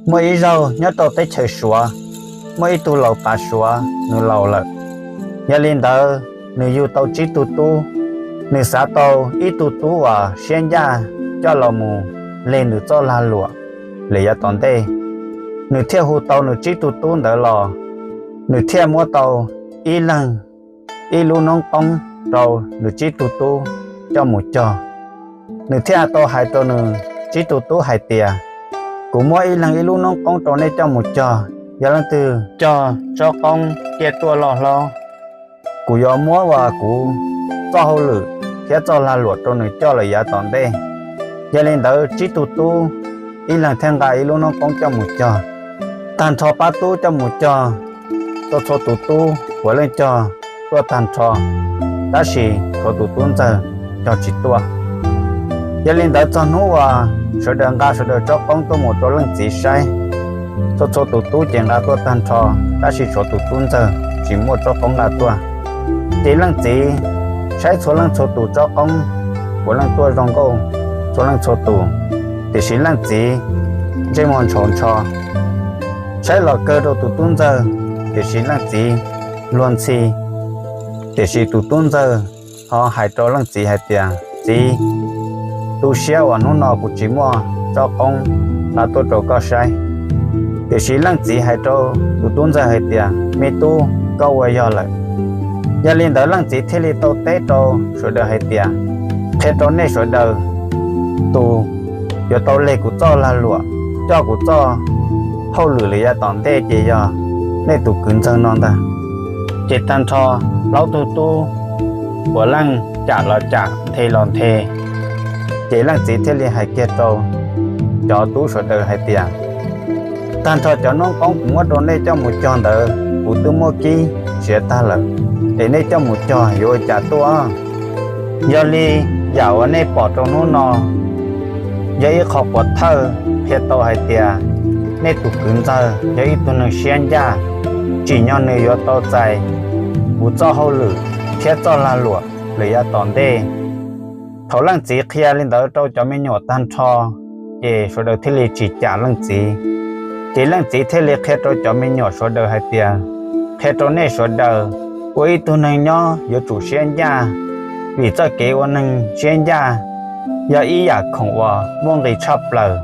Muaj ib zaug nyob rau teb chaws Suav, muaj ib tug laus pav Suav nws laus lawm. Yog li ntawd nws yug tau tsib tug tub. Nws xav tau ib tug tub uas siab ncaj coj los mus leg nws txoj lag luam lawm yav tom ntej. Nws thiaj hu tau nws tsib tug tub ntawd los, nws thiaj muab tau ib leeg ib lub noob qoob rau nws tsib tug tub coj mus cog. Nws thiaj tau hais rau nws tsib tug tub hais tias, kuv muab ib leeg ib lub noob qoob rau nej coj mus cog, yog leej twg cog tsob qoob ciaj tuaj loj hlob, kuv yuav muab uas kuv txoj hauj lwm thiab txoj lag luam rau nws coj lawm yav tom ntej. Yog li ntawd tsib tug tub ib leeg thiaj nqa ib lub noob qoob coj mus cog. Tag nrho pab tub coj mus cog, txhua txhua tus tub puav leej cog tuaj tag nrho, tab sis tshuav tus tub ntxawg cog tsis tuaj. Yog li ntawd txog hnub uas sawv daws nqa sawv daws tsob qoob tuaj mus rau leej txiv saib, txhua txhua tus tub ces nqa tuaj tag nrho, tab sis tshuav tus tub ntxawg tsis muaj tsob qoob nqa tuaj. Ces leej txiv saib txhua leej txhua tus tsob qoob puav leej tuaj zoo nkauj txhua leej txhua tus, tiam sis leej txiv ntsej muag ntshaus ntsho. Saib los kawg rau tus tub ntxawg, tiam sis leej txiv luag ntxhi. Tiam sis tus tub ntxawg ho hais rau leej txiv hais tias, txiv, tu siab uas hnub no kuv tsis muaj tsob qoob nqa tuaj rau koj saib. Tiam sis leej txiv hais rau tus tub ntxawg hais tias, me tub, koj ua yog lawm. Yog li ntawd leej txiv thiaj li tau teb rau sawv daws hais tias, qhia rau nej sawv daws, tus yuav tau leg kuv txoj lag luam, coj kuv txoj hauj lwm lawm yav tom ntej ces yog nej tus kwv ntxawg no ntag. Ces tag nrho plaub tug tub puav leej cam los cam, nthe los nthe. Ces leej txiv thiaj li hais kiag rau cov tub sawv daws hais tias, tag nrho cov noob qoob kuv muab rau nej coj mus cog ntawd kuv twb muab kib siav tag lawm, es nej coj mus cog yuav ua cas tuaj? Yog li yam uas nej pom rau hnub no yog ib qho pov thawj qhia tau hais tias nej tus kwv ntxawg yog ib tug neeg siab ncaj, tsim nyog nws yuav tau txais kuv txoj hauj lwm thiab txoj lag luam lawm yav tom ntej. Thaum leej txiv qhia li ntawd rau cov me nyuam tag nrho, ces sawv daws thiaj li tsis cam leej txiv. Ces leej txiv thiaj li qhia rau cov me nyuam sawv daws hais tias, qhia rau nej sawv daws, ua ib tug neeg nyob yuav tsum siab ncaj, vim txoj kev ua neeg siab ncaj yog ib yam khoom uas muaj nqis tshaj plaws.